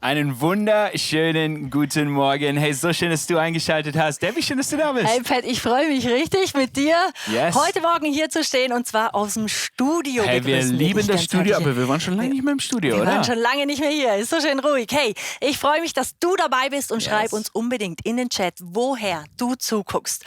Einen wunderschönen guten Morgen. Hey, so schön, dass du eingeschaltet hast. Debbie, schön, dass du da bist. Hey Pat, ich freue mich richtig mit dir, heute Morgen hier zu stehen und zwar aus dem Studio. Hey, wir lieben das Studio, aber wir waren schon lange nicht mehr im Studio, oder? Wir waren schon lange nicht mehr hier. Ist so schön ruhig. Hey, ich freue mich, dass du dabei bist und schreib uns unbedingt in den Chat, woher du zuguckst.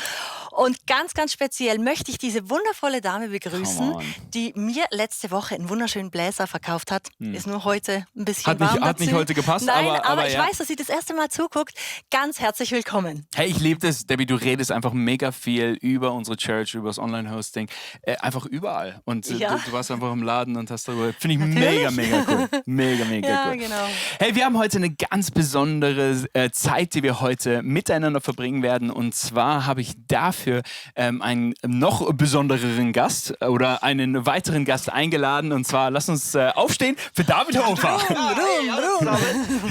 Und ganz, ganz speziell möchte ich diese wundervolle Dame begrüßen, die mir letzte Woche einen wunderschönen Bläser verkauft hat. Ist nur heute ein bisschen warm Hat nicht heute gepasst, Nein, aber ich ja. weiß, dass sie das erste Mal zuguckt. Ganz herzlich willkommen. Hey, ich liebe das. Debbie, du redest einfach mega viel über unsere Church, über das Online-Hosting. Einfach überall. Und du warst einfach im Laden und hast darüber. Finde ich mega cool. Mega ja, cool. Genau. Hey, wir haben heute eine ganz besondere Zeit, die wir heute miteinander verbringen werden. Und zwar habe ich dafür einen noch besondereren Gast oder einen weiteren Gast eingeladen. Und zwar, lass uns aufstehen für David Hofer.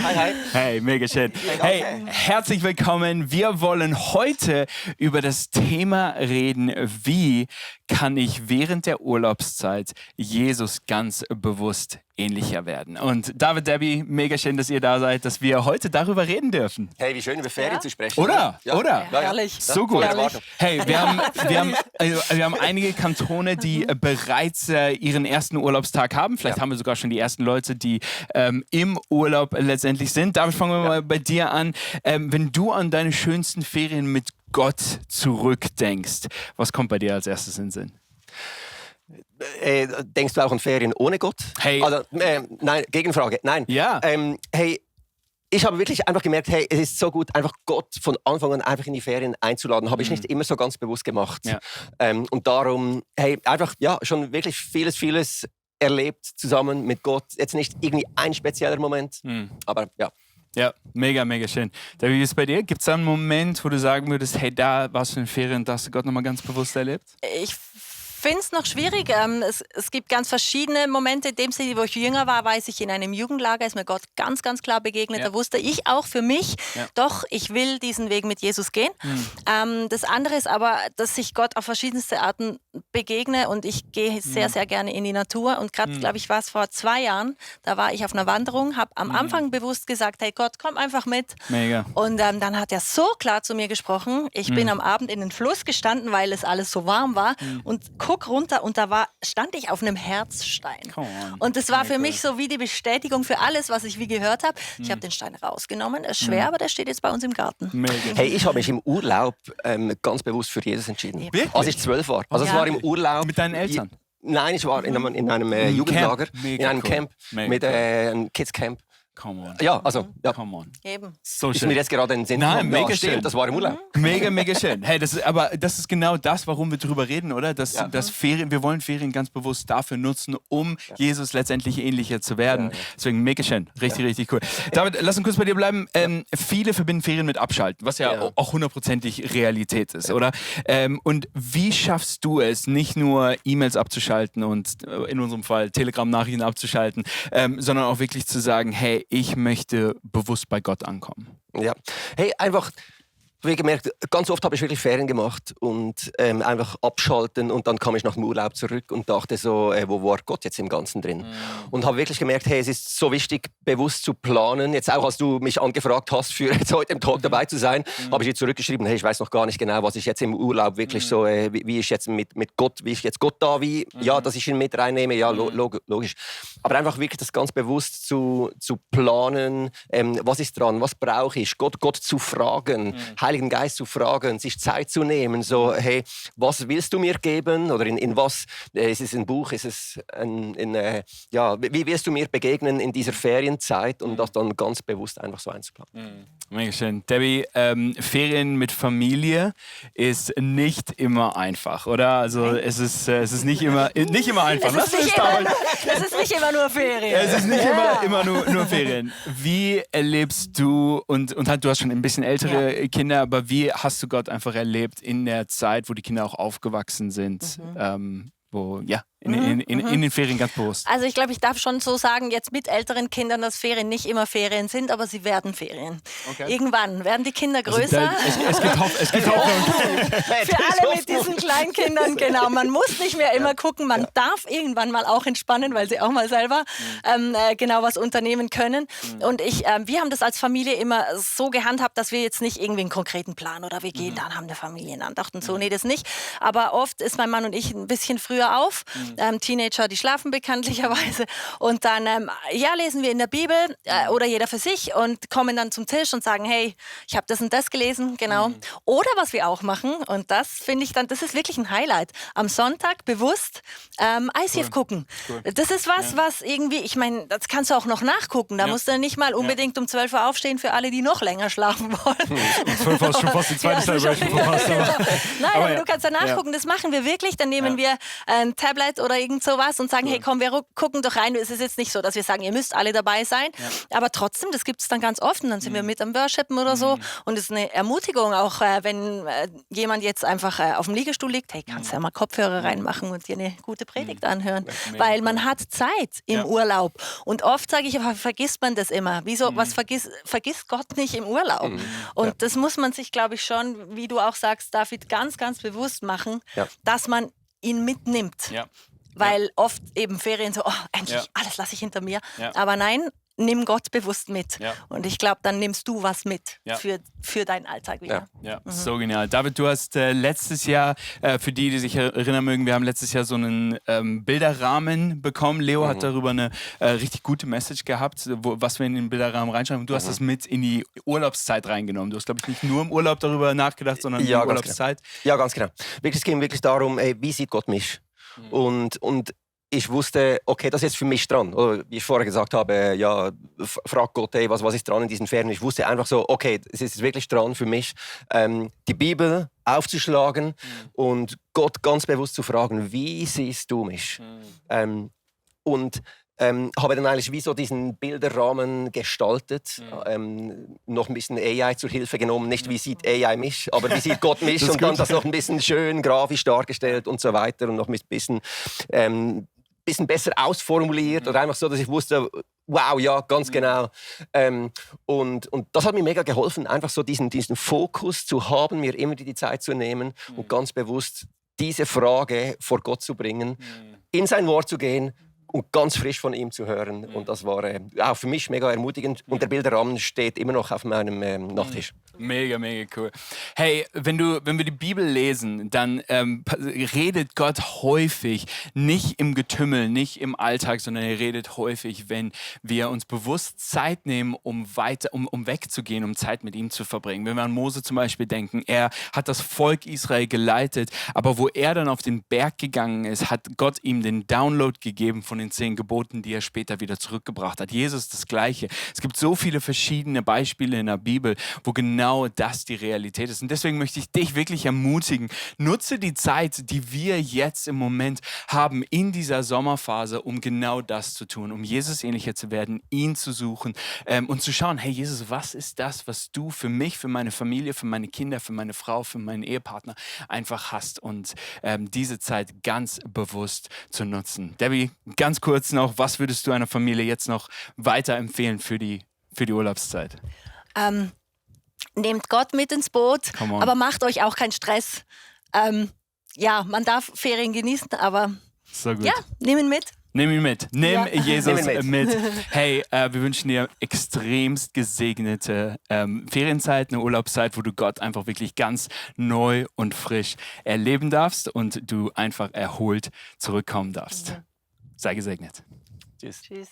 Hi. Hey, mega schön. Hey, herzlich willkommen. Wir wollen heute über das Thema reden, wie kann ich während der Urlaubszeit Jesus ganz bewusst ähnlicher werden. Und David, Debbie, mega schön, dass ihr da seid, dass wir heute darüber reden dürfen. Hey, wie schön, über Ferien zu sprechen. Oder? Ja. Oder? Ja, herrlich. So gut. Herrlich. Hey, wir haben einige Kantone, die bereits ihren ersten Urlaubstag haben. Vielleicht haben wir sogar schon die ersten Leute, die im Urlaub letztendlich sind. David, fangen wir mal bei dir an. Wenn du an deine schönsten Ferien mit Gott zurückdenkst, was kommt bei dir als erstes in den Sinn? Denkst du auch an Ferien ohne Gott? Hey. Also, nein, Gegenfrage. Nein. Ja. Hey, ich habe wirklich einfach gemerkt, hey, es ist so gut, einfach Gott von Anfang an einfach in die Ferien einzuladen. Habe ich nicht immer so ganz bewusst gemacht. Ja. Und darum, hey, einfach, schon wirklich vieles erlebt zusammen mit Gott. Jetzt nicht irgendwie ein spezieller Moment, aber ja. Ja, mega schön. Wie ist es bei dir? Gibt es da einen Moment, wo du sagen würdest, hey, da warst du in den Ferien und hast du Gott nochmal ganz bewusst erlebt? Ich finde es noch schwierig. Es gibt ganz verschiedene Momente. In dem Sinne, wo ich jünger war, weiß ich, in einem Jugendlager ist mir Gott ganz klar begegnet. Da wusste ich auch für mich, doch, ich will diesen Weg mit Jesus gehen. Das andere ist aber, dass ich Gott auf verschiedenste Arten begegne und ich gehe sehr gerne in die Natur. Und gerade, glaube ich, war es vor 2 Jahren, da war ich auf einer Wanderung, habe am Anfang bewusst gesagt, hey Gott, komm einfach mit. Mega. Und dann hat er so klar zu mir gesprochen. Ich bin am Abend in den Fluss gestanden, weil es alles so warm war und guck runter und stand ich auf einem Herzstein. Und das war für mich so wie die Bestätigung für alles, was ich wie gehört habe. Ich habe den Stein rausgenommen, er ist schwer, aber der steht jetzt bei uns im Garten. Hey, ich habe mich im Urlaub ganz bewusst für Jesus entschieden. Wirklich? Als ich 12 war. Also es war im Urlaub. Mit deinen Eltern? Nein, ich war in einem Jugendlager, in einem Camp, mit einem Kids-Camp. Come on. Ja, also. Ja. Come on. Eben. So Ist schön. mir jetzt gerade in den Sinn Nein, gekommen. mega Ja, stimmt, schön. das war im Urlaub. Mega schön. Hey, das ist genau das, warum wir drüber reden, oder? Dass Ferien, wir wollen Ferien ganz bewusst dafür nutzen, um Jesus letztendlich ähnlicher zu werden. Deswegen mega schön. Richtig cool. David, lass uns kurz bei dir bleiben. Viele verbinden Ferien mit Abschalten, was ja auch 100%ig Realität ist, oder? Und wie schaffst du es, nicht nur E-Mails abzuschalten und in unserem Fall Telegram-Nachrichten abzuschalten, sondern auch wirklich zu sagen, hey, ich möchte bewusst bei Gott ankommen? Ja. Hey, einfach, wie gemerkt, ganz oft habe ich wirklich Ferien gemacht und einfach abschalten und dann kam ich nach dem Urlaub zurück und dachte so, wo war Gott jetzt im Ganzen drin? Und habe wirklich gemerkt, hey, es ist so wichtig, bewusst zu planen. Jetzt auch, als du mich angefragt hast, für jetzt heute im Talk dabei zu sein, habe ich dir zurückgeschrieben, hey, ich weiß noch gar nicht genau, was ich jetzt im Urlaub wirklich so, wie ich jetzt mit Gott, wie ich jetzt Gott da, dass ich ihn mit reinnehme, logisch. Aber einfach wirklich das ganz bewusst zu planen, was ist dran, was brauche ich, Gott zu fragen, Heiligen Geist zu fragen, sich Zeit zu nehmen, so, hey, was willst du mir geben? Oder in was? Ist es ein Buch? Ist es wie wirst du mir begegnen in dieser Ferienzeit? Und das dann ganz bewusst einfach so einzuplanen. Mega schön. Debbie, Ferien mit Familie ist nicht immer einfach, oder? Also es ist nicht immer einfach. Es ist nicht immer nur Ferien. Es ist nicht immer nur Ferien. Wie erlebst du, und du hast schon ein bisschen ältere Kinder, aber wie hast du Gott einfach erlebt in der Zeit, wo die Kinder auch aufgewachsen sind? in den Ferien ganz bewusst? Also ich glaube, ich darf schon so sagen, jetzt mit älteren Kindern, dass Ferien nicht immer Ferien sind, aber sie werden Ferien. Okay. Irgendwann werden die Kinder größer. Also es gibt Hoffnung. Für alle mit diesen Kleinkindern, genau. Man muss nicht mehr immer gucken, man darf irgendwann mal auch entspannen, weil sie auch mal selber genau was unternehmen können. Und wir haben das als Familie immer so gehandhabt, dass wir jetzt nicht irgendwie einen konkreten Plan oder wir gehen dann, haben eine Familienandacht und so. Nee, das nicht. Aber oft ist mein Mann und ich ein bisschen früher auf. Teenager, die schlafen bekanntlicherweise. Und dann lesen wir in der Bibel oder jeder für sich und kommen dann zum Tisch und sagen, hey, ich habe das und das gelesen, genau. Oder was wir auch machen, und das finde ich dann, das ist wirklich ein Highlight, am Sonntag bewusst ICF gucken. Cool. Das ist was irgendwie, ich meine, das kannst du auch noch nachgucken. Da musst du nicht mal unbedingt um 12 Uhr aufstehen für alle, die noch länger schlafen wollen. 12 Uhr ist schon fast die zweite Celebration verpasst. Nein, aber du kannst da nachgucken, das machen wir wirklich. Dann nehmen wir ein Tablet oder irgend sowas und sagen, hey komm, wir gucken doch rein. Es ist jetzt nicht so, dass wir sagen, ihr müsst alle dabei sein. Aber trotzdem, das gibt es dann ganz oft. Und dann sind wir mit am Worshipen oder so. Und es ist eine Ermutigung auch, wenn jemand jetzt einfach auf dem Liegestuhl liegt, hey, kannst du ja mal Kopfhörer reinmachen und dir eine gute Predigt anhören. Weil man hat Zeit im Urlaub. Und oft sage ich, vergisst man das immer. Wieso, was vergisst Gott nicht im Urlaub? Und das muss man sich, glaube ich, schon, wie du auch sagst, David, ganz, ganz bewusst machen, dass man ihn mitnimmt. Ja. Weil oft eben Ferien so, endlich, alles lasse ich hinter mir. Ja. Aber nein, nimm Gott bewusst mit. Ja. Und ich glaube, dann nimmst du was mit für deinen Alltag wieder. Ja, so genial. David, du hast letztes Jahr, für die sich erinnern mögen, wir haben letztes Jahr so einen Bilderrahmen bekommen. Leo hat darüber eine richtig gute Message gehabt, was wir in den Bilderrahmen reinschreiben. Und du hast das mit in die Urlaubszeit reingenommen. Du hast, glaube ich, nicht nur im Urlaub darüber nachgedacht, sondern in der Urlaubszeit. Genau. Ja, ganz genau. Es ging wirklich darum, wie sieht Gott mich? Und ich wusste, okay, das ist jetzt für mich dran. Oder wie ich vorher gesagt habe, frag Gott, hey, was ist dran in diesen Ferien? Ich wusste einfach so, okay, es ist wirklich dran für mich, die Bibel aufzuschlagen und Gott ganz bewusst zu fragen, wie siehst du mich? Und habe dann eigentlich wie so diesen Bilderrahmen gestaltet, noch ein bisschen AI zur Hilfe genommen, nicht wie sieht AI mich, aber wie sieht Gott mich und dann das noch ein bisschen schön grafisch dargestellt und so weiter und noch ein bisschen besser ausformuliert oder einfach so, dass ich wusste, wow, ja, ganz genau. Und das hat mir mega geholfen, einfach so diesen Fokus zu haben, mir immer die Zeit zu nehmen und ganz bewusst diese Frage vor Gott zu bringen, in sein Wort zu gehen und ganz frisch von ihm zu hören. Und das war auch für mich mega ermutigend. Und der Bilderrahmen steht immer noch auf meinem Nachttisch. Mega, mega cool. Hey, wenn wir die Bibel lesen, dann redet Gott häufig, nicht im Getümmel, nicht im Alltag, sondern er redet häufig, wenn wir uns bewusst Zeit nehmen, um wegzugehen, um Zeit mit ihm zu verbringen. Wenn wir an Mose zum Beispiel denken, er hat das Volk Israel geleitet, aber wo er dann auf den Berg gegangen ist, hat Gott ihm den Download gegeben von den 10 Geboten, die er später wieder zurückgebracht hat. Jesus das Gleiche. Es gibt so viele verschiedene Beispiele in der Bibel, wo genau das die Realität ist. Und deswegen möchte ich dich wirklich ermutigen, nutze die Zeit, die wir jetzt im Moment haben in dieser Sommerphase, um genau das zu tun, um Jesus ähnlicher zu werden, ihn zu suchen und zu schauen, hey Jesus, was ist das, was du für mich, für meine Familie, für meine Kinder, für meine Frau, für meinen Ehepartner einfach hast und diese Zeit ganz bewusst zu nutzen. Debbie, ganz kurz noch, was würdest du einer Familie jetzt noch weiterempfehlen für die Urlaubszeit? Nehmt Gott mit ins Boot, aber macht euch auch keinen Stress. Man darf Ferien genießen, aber nimm ihn mit. Nimm ihn mit. Nimm Jesus mit. Hey, wir wünschen dir extremst gesegnete Ferienzeit, eine Urlaubszeit, wo du Gott einfach wirklich ganz neu und frisch erleben darfst und du einfach erholt zurückkommen darfst. Sei gesegnet. Tschüss.